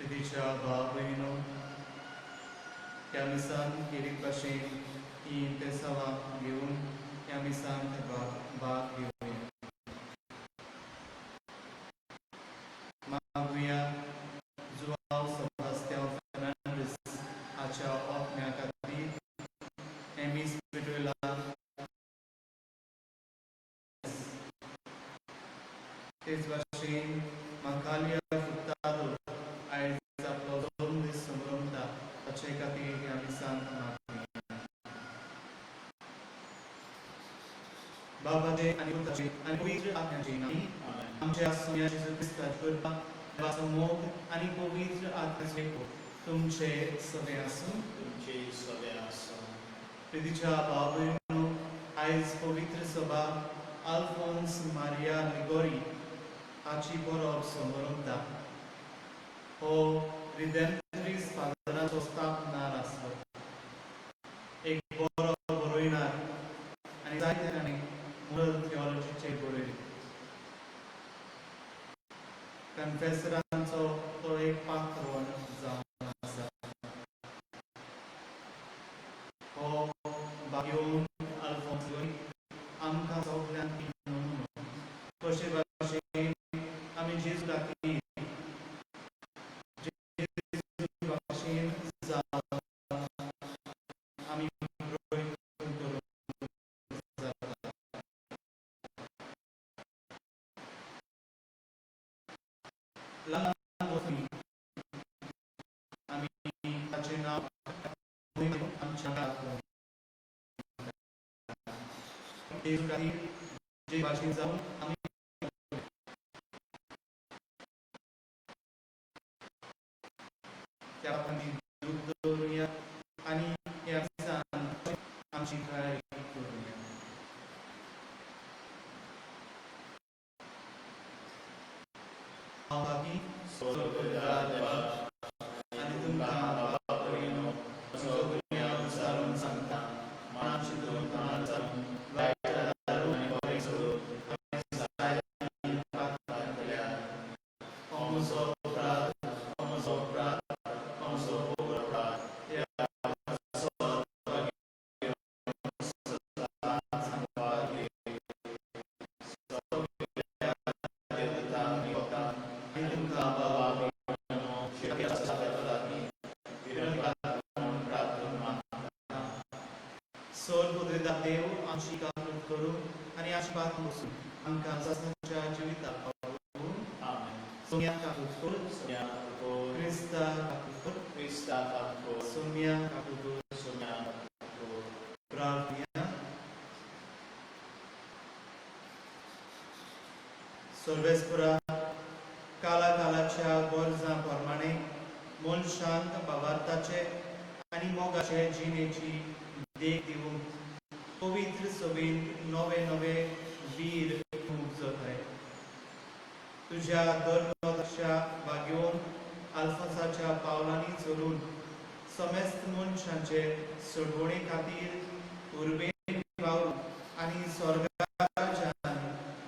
प्रितीच्या भाव भयणीनो, ह्या मिसान केरीत भाशेन हीं इंतेसांवां घेवन ह्या मिसांत भाग भाग घेवया. मागुया जुवांव सेबास्त्यांव फेर्नांडीस हाच्या आत्म्या खातीर हें मीस पेटयलां. तेच भाशेन माकालिया फुर्तादो आयज आपलो जल्मदीस संभ्रमता, ताचे खातीर ह्या मिसांत मागुया. बाबाचे आनी पुताचे आनी पवित्र आत्म्याचे नांवी. आमच्या सोम्या जेजू क्रिस्ताची कृपा, देवाचो मोग आनी पवित्र आत्म्याचो एको तुमचे सगळे आसूं. तुमचे सगळे आसूं. प्रितीच्या भाव भयणीनो, आयज पवित्र सभा अल्फोन्स मारिया लिगोरी हाची परब संभ्रमता. हो रिदेंप्टरीस फादराचो स्थापनार आसलो, एक बरो बरोयणार आनी जायते ताणें मोरल थियोलॉजीचेर बरयलें. कन्फेसरांचो तो एक पात्रोन जावन आसा. हो भाग्यवंत अल्फोन्स लिगोरी आमकां सगल्यांक एक नमुनो, कशे भाशेन आमी जेजू खातीर जेजू भाशेन जावन आमी प्रयत्न करूंक जाता. ल्हान वस्तूंनी आमी ताचें नांव आमच्या जेजू खातीर जे भाशेन जावन आमी त्या आमी दूख दवरुया आनी ह्या दिसान आमची तयारी करुया. हांव लागीं आनी तुमकां बाबा भयणीनो म्हजो गुन्यांव विचारून सांगता. मनां चिंतून, तोंडान उचारून, वायट धाडून आनी बरें सोडून हांवें जायतीं पातकां केल्यांत. हो म्हजो अपराध, हो म्हजो अपराध, हो म्हजो व्हड अपराध. ह्या सगळ्या देवदूतांक आनी तुमकां बाबा विनंती म्हूण प्रार्थना मागता. सोर देव आमची काकूत करूं आनी आमची पातकां पुसून आमकां सासणाच्या जिविताक पावोवं. आमेन. सोम्या काकूत कर. सोम्या काकूत. क्रिस्ता काकूत कर. क्रिस्ता काकूत कर. सोम्या काकूत कर. सोम्या काकूत कर. प्रार्थना. सर्वेस्पुरा, काला कालाच्या गरजां प्रमाणे मनशांक भावार्थाचे आनी मोगाचे जिणेची देख दिवंक पवित्र सभेंत नवे नवे वीर तूं उपजताय. तुज्या धर्मदक्षा भाग्यवंत अल्फोन्साच्या पावलांनी चलून समेस्त मनशांचे सोडवणे खातीर उर्बेन वावरूंक आनी स्वर्गाराज्यान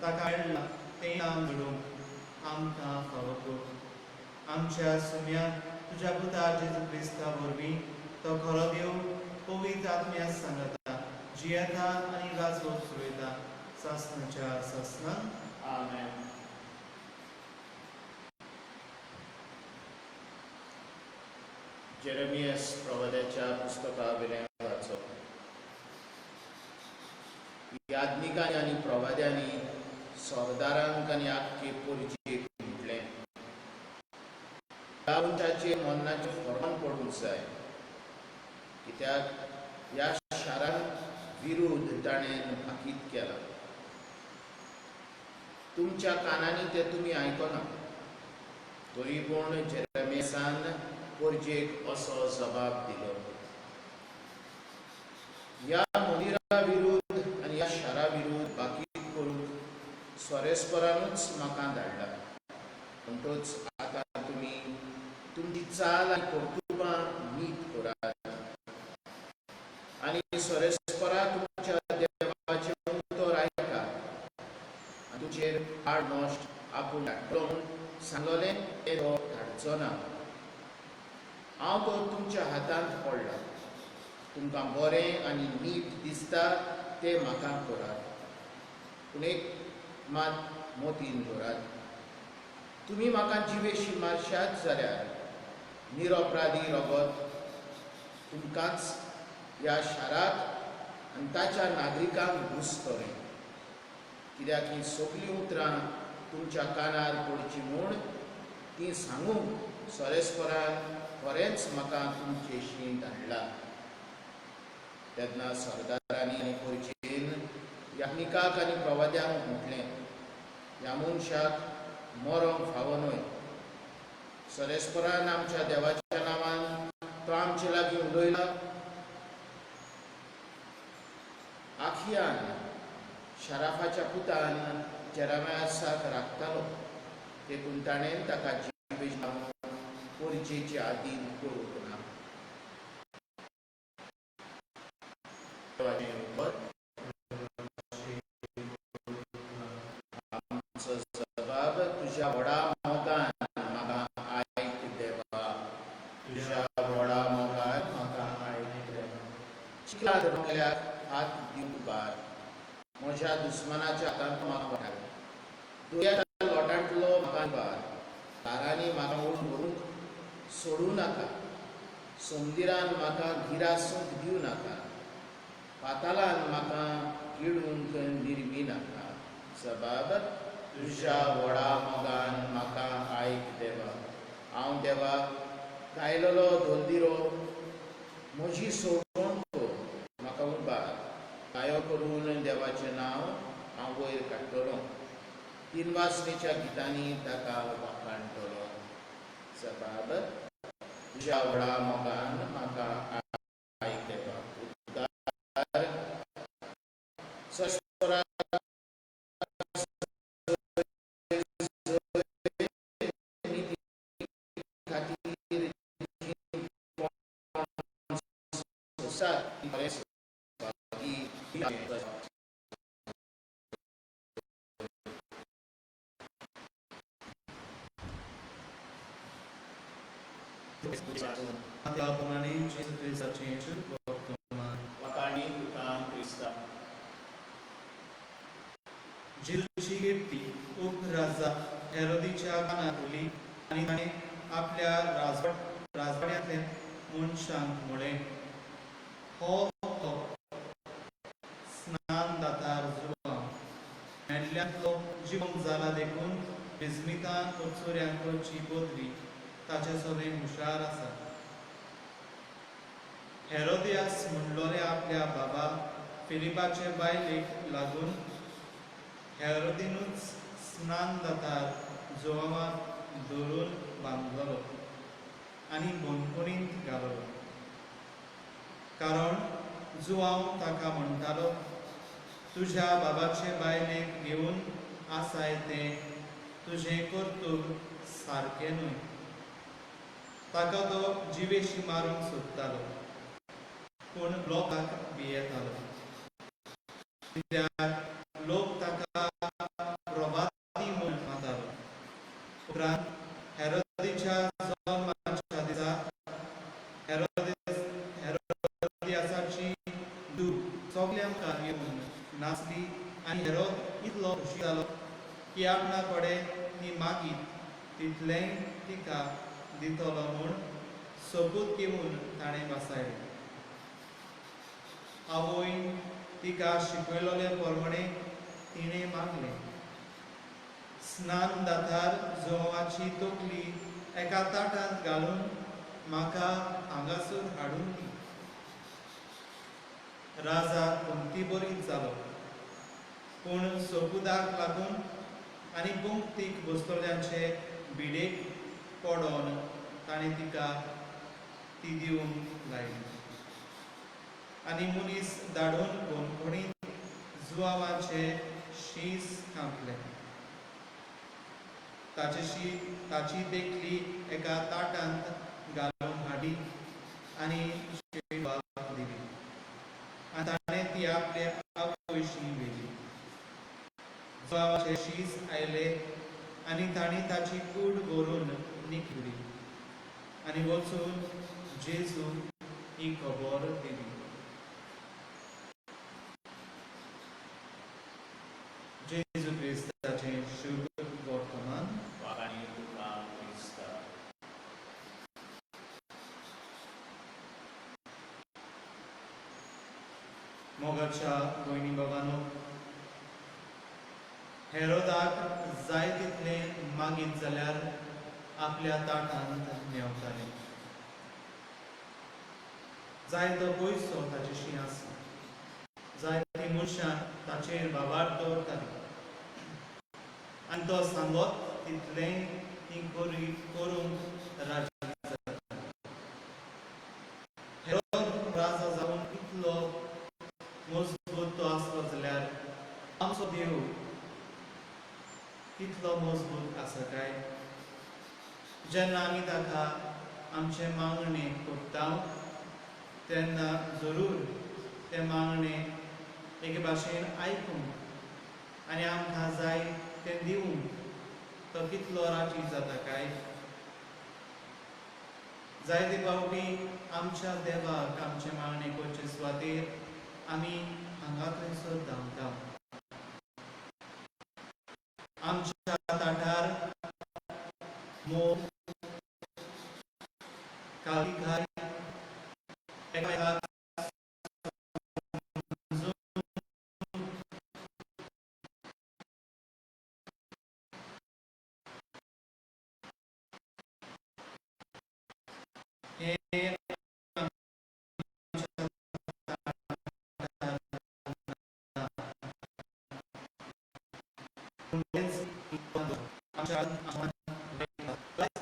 ताका मेळ्ळां तें इनाम जोडूंक आमकां फावो कर. आमच्या सुम्या तुज्या पुता जेजू क्रिस्ता वरवीं, तो खरो देव, पवित्र आत्म्या सांगता जियेता आनी गाजवत चलयता सासणाच्या सासणाक. आमेन. जेरेमियस प्रवाद्याच्या पुस्तका वयल्यान वाचप. याज्ञिकांनी आनी प्रवाद्यांनी सरदारांक आनी आख्खे परजेक म्हटलें, ह्या मनशाचेर मरणाचें फर्मान पडूंक जाय, कित्याक ह्या शाराक विरोध ताणें भाकीत केला. तुमच्या कानांनी तें तुमी आयकना. तरी पूण जेरेमियासान परजेक असो जबाब दिलो, ह्या मंदिरा विरुद्ध आनी ह्या शारा विरुद्ध भाकीत करूंक सोरेस्परानूच म्हाका धाडला. म्हणटच आतां तुमी तुमची चाल आनी कर्तुबां नीत करात आनी सोरेस्परा तुमच्या देवाचें उतर आयकात आनी तुमचेर हाड नश्ट आपूण धाडटलो म्हूण सांगलेलें तें तो धाडचो ना. हांव तर तुमच्या हातांत पडला. तुमकां बरें आनी नीट दिसता तें म्हाका करात, पूण एक मात मोतीन दवरात, तुमी म्हाका जिवेशी मारशात जाल्यार निरपराधी रगत तुमकांच ह्या शाराक आनी ताच्या नागरिकांक घुसतलें. कित्याक हीं सगळीं उतरां तुमच्या कानार पडचीं म्हूण तीं सांगूंक सोरेस्परान खरेंच म्हाका तुमचेशी धाडला. तेन्ना सरदारांनी आनी परजेन याज्ञिकाक आनी प्रवाद्यांक म्हटलें, ह्या मनशाक मरोंक फावो न्हय. सोरेस्परान आमच्या देवाच्या नांवान तो आमचे लागीं उलयला. आखियान शराफाच्या पुतान जेरामयासाक राखतालो, देखून ताणें ताका जिवेश परजेचे आदीन करूंक ना. आमचो जबाब तुज्या व्हडा मोगान म्हाका आयक देवा, तुज्या व्हडा मोगान म्हाका आयक देवा. चिखलांत रकल्याक हात दिवंक उबार, म्हज्या दुस्मानाच्या हातांत म्हाका वाटाय. दर्याच्या लोटांतलो म्हाका निवार, दारांनी म्हाका ओडून व्हरूंक सोडूं नाका. समुद्रान म्हाका गिरासूंक दिवं नाका, पातालान म्हाका गिळूंक निर्मी नाका. जबाब तुज्या व्हडा मोगान म्हाका आयक देवा. हांव देवा गायलेलो दोलदिरो, म्हजी सोडवण कर, म्हाका उबार. गायो करून देवाचें नांव हांव वयर काडटलो, दिनवासनेच्या गितांनी ताका वाखाणटलो. जबाब तुज्या व्हडा मोगान म्हाका आयक देवा. उद्गार सस्वराक नीती खातीर जीं कोण सोंसतात तीं खरेंच भागी. त्या प्रमाणे जेजू क्रिस्ताचें शुभ वर्तमान. वाखाणी तुका क्रिस्ता. जेजूची कीर्ती उपराजा हेरोदीच्या कानार उरली आनी ताणें आपल्या राजवाड्यांतल्या मनशांक म्हळें, हो तो स्नानदातार जुवांव मेल्ल्यांतलो जिवंत जाला, देखून विस्मितां कचोऱ्यां करची बदली ताचे सगळें हुशार आसा. हेरोदियास म्हणलोले आपल्या बाबा फिलिपाचे बायलेक लागून हेरोदिनूच स्नानदातार जुवांवाक धरून बांदलोलो आनी बंदखणींत घालोलो, कारण जुवांव ताका म्हणटालो, तुज्या बाबाचे बायलेक घेवन आसाय तें तुजें कर्तूब सारकें न्हय. ताका तो जिवेशी मारूंक सोदतालो, पूण लोकांक भियेतालो, कित्याक लोक ताका प्रवादी म्हूण मानतालो. उपरांत हेरोदीच्या जल्माच्या दिसा हेरोदियासाची धूव सगल्या मुखार येवन नाचली आनी हेरोद इतलो खोशी जालो की आपणा कडेन ती मागीत तितलेंय तिका दितलो म्हूण सोपूत घेवन ताणें वासायलें. आवयन तिका शिकयलोले प्रमाणे तिणें मागलें. स्नानदातार जुवांवाची तकली एका ताटांत घालून म्हाका हांगासर हाडून दी. राजा खंती बरीत जालो, पूण सोपुदाक लागून आनी पंक्तीक बसतल्यांचे भिडेक पडोन ताणें तिका ती दिवंक लायली आनी मनीस धाडून बंदखणींत जुवांवाचे शीस कांपलें. ताची देखली एका ताटांत घालून हाडली आनी चेडवाक दिली आनी ताणें ती आपले आवयशी व्हेली. जुवांवाचे शीस आयले आनी तांणी ताची कूड व्हरून निखळ्ळी आनी वचून जेजूक ही खबर दिली. जेजू क्रिस्ताचें शुभ वर्तमान. वाखाणी तुका क्रिस्ता. मोगाच्या भयणी बाबानो, हेरोदाक जाय तितलें मागीत जाल्यार आपल्या ताटांत मेवतालें. जाय तो पयसो ताचेशी आसलो, जाय ती मनशां ताचेर बाबार दवरताली आनी तो सांगत तितलें ती करूंक राजी जाताली. हेरोद राजा जावन इतलो मजबूत तो आसलो जाल्यार आमचो देव कितलो मजबूत आसा काय? जेन्ना आमी ताका आमचें मागणें करता तेन्ना जरूर तें मागणें एके भाशेन आयकूंक आनी आमकां जाय तें दिवंक तो कितलो राजी जाता काय? जायते फावटी आमच्या देवाक आमचें मागणें करचे सुवातेर आमी हांगा थंयसर धांवता. आमच्या ताटार मोग, काळीकाय, एकामेकाक समजून हें आमच्या ताटार ना. आमच्या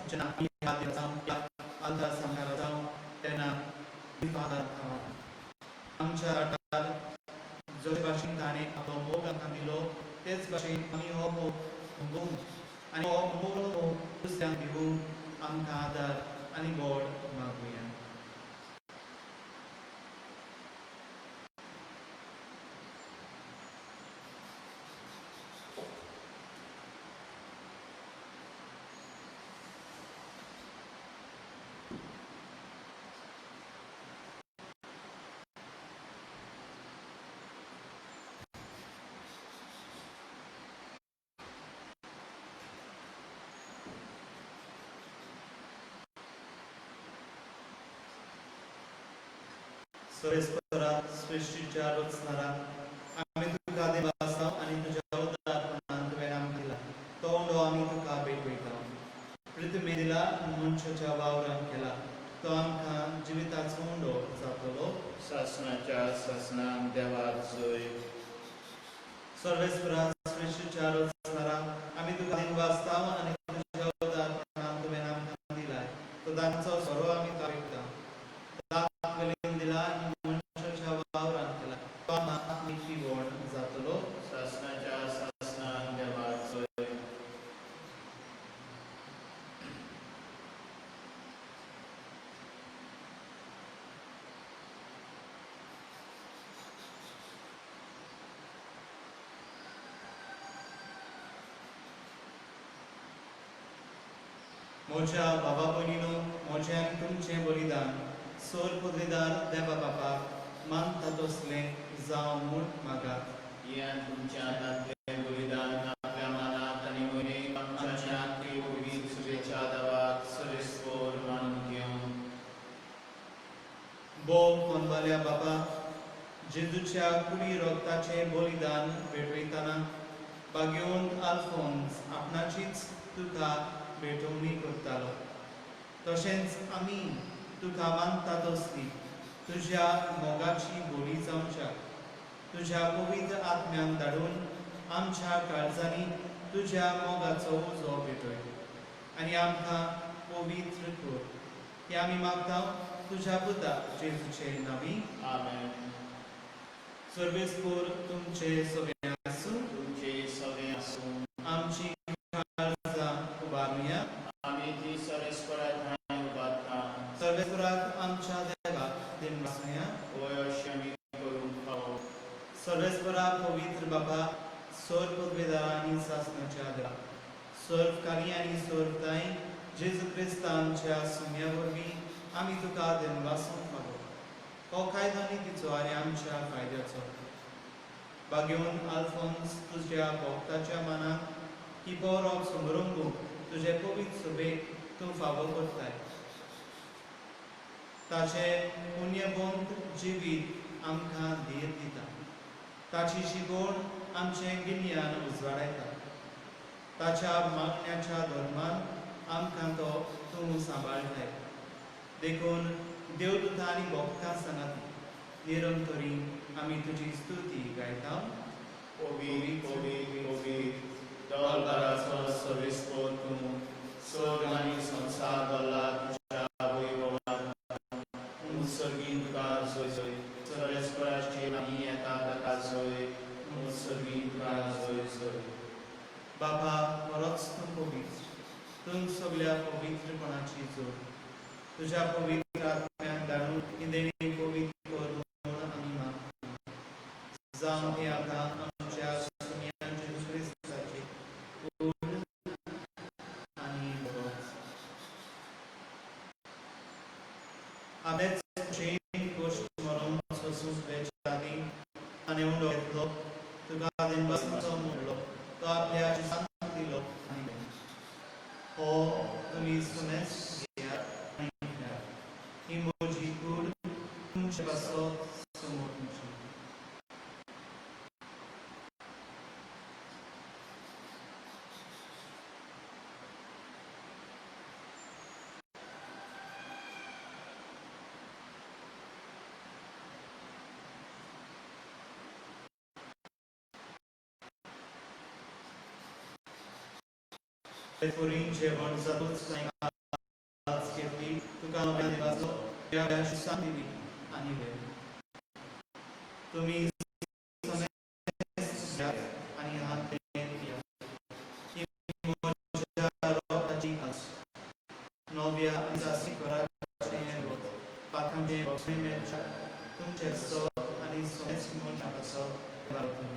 जेन्ना आमी ह्या जावं ह्या आल्तार सामकार जावं तेन्ना आमच्या ताटार जशे भाशेन ताणें आपलो मोग आमकां दिलो तेच भाशेन आमी हो मोग उगोवंक आनी हो मोग दुसऱ्यांक दिवंक आमकां आदार आनी गोड मागुया. सर्वेस्परा सृश्टीच्या रचणारा, आमी तुका देव आसा आनी तुज्या उदारपणान तुवें आमकां दिला तो उंडो आमी तुका भेटवयता. पृथ्वी दिला मनशाच्या वावरान केला तो आमकां जिविताचो उंडो जातलो. सासणाच्या सासणाक देवाक जय. सर्वेस्परा सृश्टीच्या रचणारा, आमी तुका देव आसता आनी तुज्या उदारपणान तुवें आमकां दिलाय तो दांचो सोरो आमी तुका भेटता. दांत वेलीन दिला आनी मनशाच्या वावरान केला तो आमकां पिवण जातलो. सासणाच्या सासणाक देवाक जय. म्हज्या बाबा भयणीनो, म्हजें आनी तुमचें बलिदान सोर पदवीदार देवा बापाक मानता तसलें जावं म्हूण मागात. हें तुमच्या हातांतलें बलिदान आपल्या मनात आनी वयलें आमच्या आत्मीक पवित्र शुभेच्छा देवाक सर्वेस्पोर मानून घेवन. बोव कोनवाल्या बाबा, जेजूच्या कुडी रोगताचें बलिदान भेटयतना बागेवंत आल्फोन्स आपणाचीच तुका भेटवणी करतालो, तशेंच आमी तुका मानता तसली तुज्या मोगाची बोली जावच्या तुज्या पवित्र आत्म्यान धाडून आमच्या काळजांनी तुज्या मोगाचो उजो भेटय आनी आमकां पवित्र कर. हें आमी मागता तुज्या पुता जेजूचे नांवी. आमेन. सर्वेस्पोर तुमचे सगळे आसूं. तुमचे सगळे आसूं. आमची काळजां उबारुया. आमी ती सर्वेस्परा ठांय उबारता. सर्वेस्पराक आमच्या देवाक दिनवासुया. होय, अशें आमी करूंक फावो. सर्वेस्परा पवित्र बाबा, सर्व पदवेदार आनी सासणाच्या देवा, सर्वकारी आनी सर्वताय जेजू क्रिस्ता आमच्या सुम्या वरवीं आमी तुका देनवासूंक फावो. हो कायदो नितीचो आनी आमच्या फायद्याचो. बागेवन आल्फोन्स तुज्या भक्ताच्या मनाक ही बरो समरंगूंक तुजे पवित्र सुबेक तूं फावो करताय. ताचें पुण्यवंत जिवीत आमकां धीर दिता. ताची शिकवण आमचें गिन्यान उजवाडायता. ताच्या मागण्याच्या धर्मान आमकां तो तूं सांबाळटाय. देखून देवदूतां आनी भक्तां सांगाती निरंतरी आमी तुजी स्तुती गायता. पवित्र पवित्र पवित्र दलबाराचो सर्वेस्पोर तूं, स्वर्ग आनी संवसार भरला तुज्या वैभवान. उत्सर्गीन तुका जय जय, सर्वेस्पराचे नांवी येता ताका जय, उत्सर्गीन तुका जय जय. बाबा खरोच तूं पवित्र, तूं सगल्या पवित्रपणाची जोड. तुज्या पवित्र आत्म्याक धाडून ही देणी पवित्र कर म्हूण आमी मागता. जावं ती आतां आमच्या सुम्या जेजू क्रिस्ताची कूड आनी रगत. आपलेच कुशीन कश्ट मरून सोसूंक वेच्या आदीं ताणें उंडो घेतलो, तुका देनवासाचो म्हणलो, तो आपल्या शिसांक दिलो आनी म्हणलें, हो तुमी सुमेस्त घेयात आनी खायात. ही म्हजी कूड तुमचे पासत समोरची. तेच जेवण जातूच तांकां कास घेतली, तुका नव्या देवाचो त्या शिसांक दिली आनी म्हणलें, तुमी समेस्त घेयात आनी हांतलें पियात. ही म्हज्या रगताची कास, नव्या आनी सासणी कराराचें हें रगत, पातकांचें भोगसणें मेळच्या तुमचें सत आनी समेस्त मनशां पासत व्हांवतलें.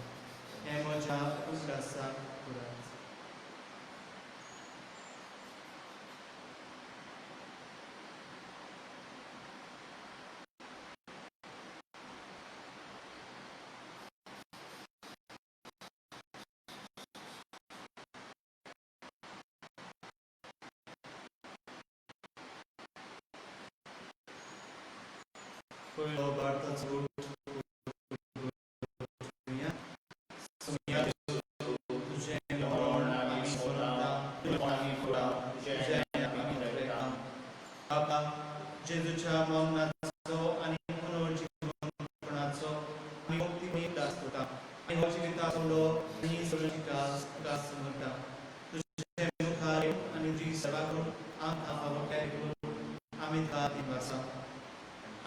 हें म्हज्या उगडासाक उरात. पयलो भारताचो सुम्या तुजें मरण आमी स्मरता, तुजें आमी खेळटा. बाबा जेजूच्या मरणाचो आनी पुनर्जीवनपणाचो आमी भक्तीपणी उगडास करता आनी हो जिविताचो उंडो आनी सगळ्यांची कास तुका समर्ता. तुजे मुखार येवन आनी तुजी सेवा करून आमकां फावो त्या देखून आमी तुका दिनवासा.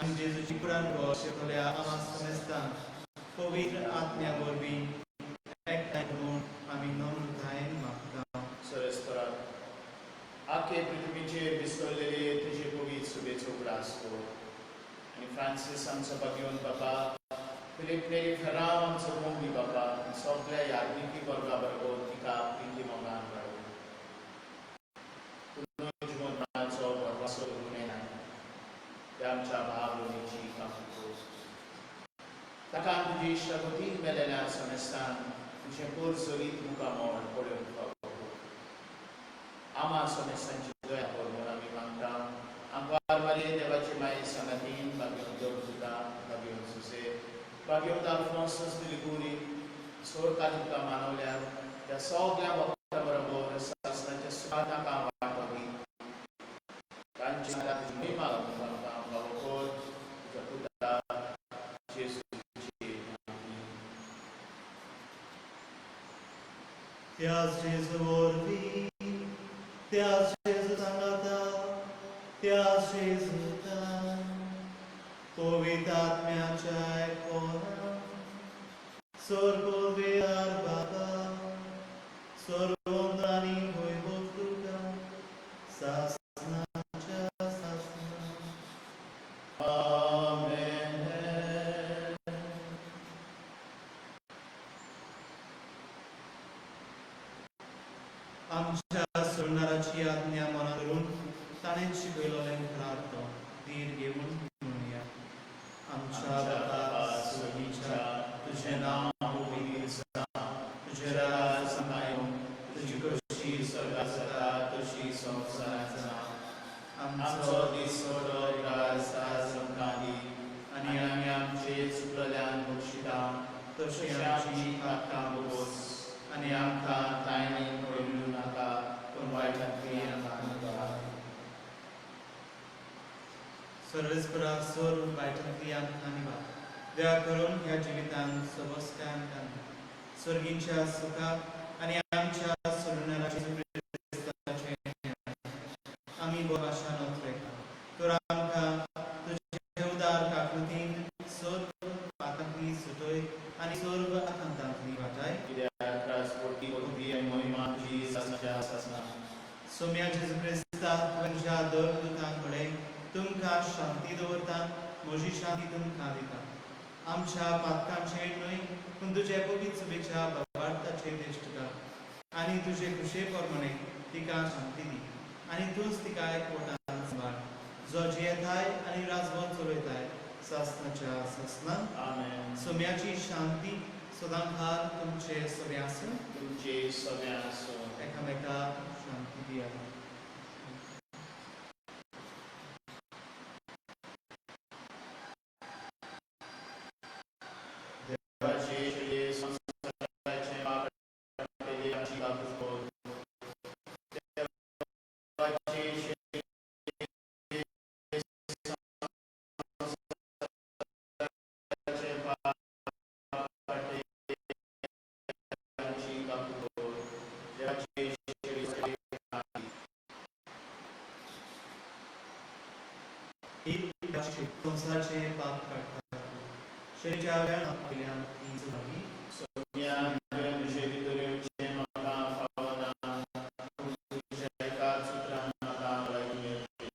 आनी जेजूची कुरान शिकयल्या आमा समेस्तांक पवित्र आत्म्या वरवीं एकठांय करून आमी नम्रतायेन मागता. सर्वेस्परा, आखे पृथ्वीचेर विसरलेले तुजे पवित्र सुबेचो उगडास कर आनी फ्रांसीस आमचो बागेवन बाबा, फिलीप नेरी फेराव आमचो मोगी बाबा, आनी सगल्या याज्ञिकी वर्गा बरोबर तिका प्रिती मोगान वाडोव. पुनर्जीवनाचो भरवंसो धरून येना त्या आमच्या भाव भयणीची काकूट कर. ताका तुजी इश्टागतीन मेलेल्या समेस्तान तुजें पोरजरीत मुखामळ पळोवंक फावो कर. आमा समेस्तांची दया कर म्हूण आमी मागता. आंकवार मारये देवाची माये सांगातीन बागेवन देवदूता, बागेवन सुसे, बागेवन आल्फोन्सस दिलिगुरी सोरकान तुका मानवल्या त्या सगल्या भक्तां बरोबर सासणाच्या सुखांत तांकां वांटो दी. तांची तुजी महिमा आमकां फावो कर. तुज्या पुता जेजूचे नांवान. त्याच जेजू वरवीं, त्याच जेजू सांगाता, त्याच जेजूतान, पवित्र आत्म्याच्या एकपणान, स्वर्गवेदार बाबा, सर्वोंद आनी वैभव तुका सासणाच्या सासणा. आमेन. आमच्या सोडणाराची आज्ञा मनात धरून ताणें शिकयलोलें खरार्थ धीर घेवन म्हणुया. आमच्या बापा स्वर्गीच्या, तुजें नांव पवित्र जावं, तुजें राज हांगा येवं, तुजी खोशी स्वर्गात जाता तशी संवसारांत जावं. आमचो दिसवडो ग्रास आज आमकां दी आनी आमी आमचे चुकलल्यान बक्षिता तशी आमची पातकां बोगोस आनी आमकां तायणेन पडूं नाका पूण वायटांतली आमकां वाटाय. सर्वेस्परा सर्व वायटांतली आमकां निवार. दया करून ह्या जिवितांत सबस्काय आमकां दी. स्वर्गींच्या सुखाक आनी आमच्या सोडणाराचे क्रिस्ताचे आमी बरो आशा नोत्रेता. तर आमकां तुजे उदार काकृतीन सर्व पातांतली सुटय आनी सर्व आकांतांतली वाटाय. कित्याक राजपोटी पदवी आनी महिमा तुजी सासणाच्या सासणा. सोम्या जेजू क्रिस्ता, तुमच्या दर दुतां कडेन तुमकां शांती दवरता, म्हजी शांती तुमकां दिता. आमच्या पातकांचेर न्हय पूण तुजे पवित्र शुभेच्छा भावार्थाचेर दिश्ट घाल आनी तुजे खुशे प्रमाणे तिका शांती दी आनी तूंच तिका एकवटान सांबाळ, जो जियेताय आनी राजवट चलयताय सासणाच्या सासणां. आमेन. सोम्याची शांती सदांकाळ तुमचे सगळे आसूं. तुमचे सगळे आसूं. एकामेकाक शांती दिया. देवाचे शेळये संवसाराचें पाप काडटले आमची काकूट कर. देवाचे शेळये संवसाराचें पाप काडटले आमची काकूट कर. देवाचे शेळये ही संवसाराचे पाप काडटा. शरीराच्या वेळान ती सुभागी. सोम्या, तुवें तुजे भितर येवचें म्हाका फावना, पूण तुज्या एकाच उतरान म्हाका भलायकी मेळटली.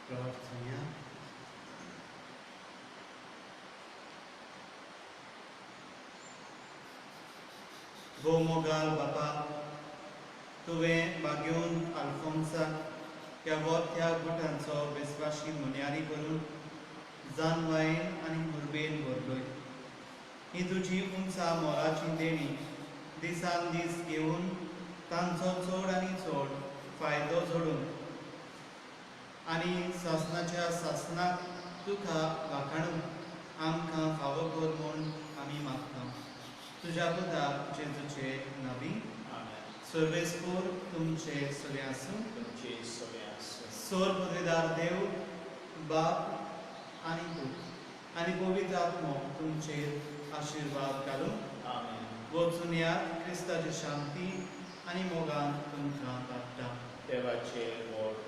प्रार्थना. भोव मोगाल बापा, तुवें बागेवन आल्फोन्साक ह्या वोत्या गुटांचो विस्वाशी मुन्यारी करून जानवायेन आनी मुरबेन भरलोय. ही तुजी उंचा मोलाची देणी दिसान दीस घेवन तांचो चड आनी चड फायदो जोडून आनी सासणाच्या सासणाक तुका वाखाणून आमकां फावो कर म्हूण आमी मागता, तुज्या पुता जेजूचे नांवी. आमेन. सर्वेस्पोर तुमचे सगळे आसूं. तुमचे सगळे आसूं. सोर पदवीदार देव बाप आनी पूत आनी पवित्र आत्मो तुमचेर आशिर्वाद घालूं. आमेन. वचून यात, क्रिस्ताची शांती आनी मोगान तुमकां धाडटा. देवाचे व्हड